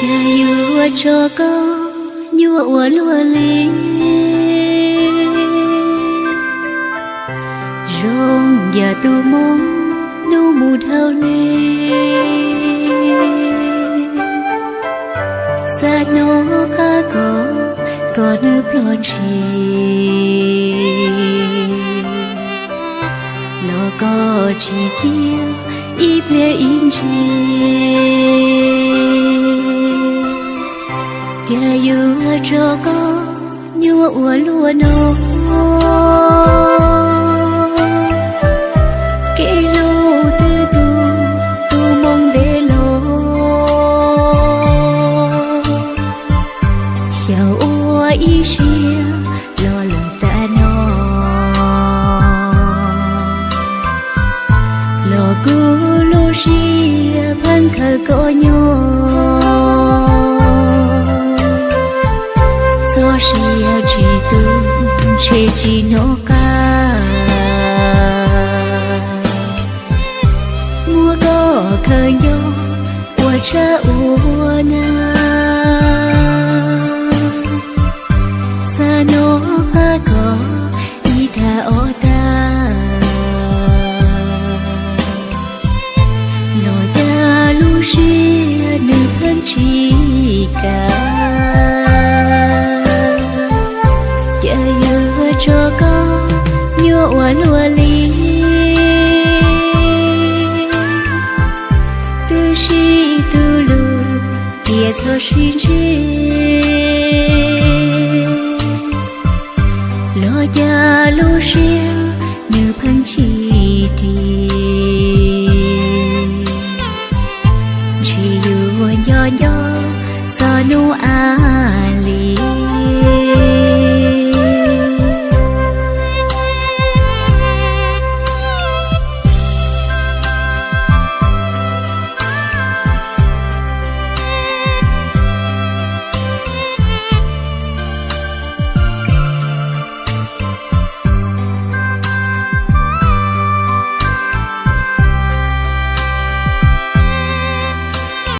Yuav tso koj nyuaj ua luaj li, zoo yam tus moo nub mus dhau li. Xav hnov qab koj, koj nws ploj ntshis, los koj tsis cia ib pliag ib ntsis. Cas yuav tso koj nyuaj ua luaj no, kev hlub twb tu, tu moo ntev los, xyaum ua ib siab los lawm tas no. Los kuv lub siab pheej khaws koj nyob, txoj sia tsis tu, ntshe tsis hnov qab. Muab koj khaws nco ua tshab ua na, xav hnov qab koj ib tag ob tag, los cas lub siab nws pheej tsis kam. Cas yuav tso koj nyuaj ua luaj li, twb sib tu lus tias txhob sib ntsib, los cas lub siab nws pheej tsis dim. Ntshe yuav nco nco txog hnub av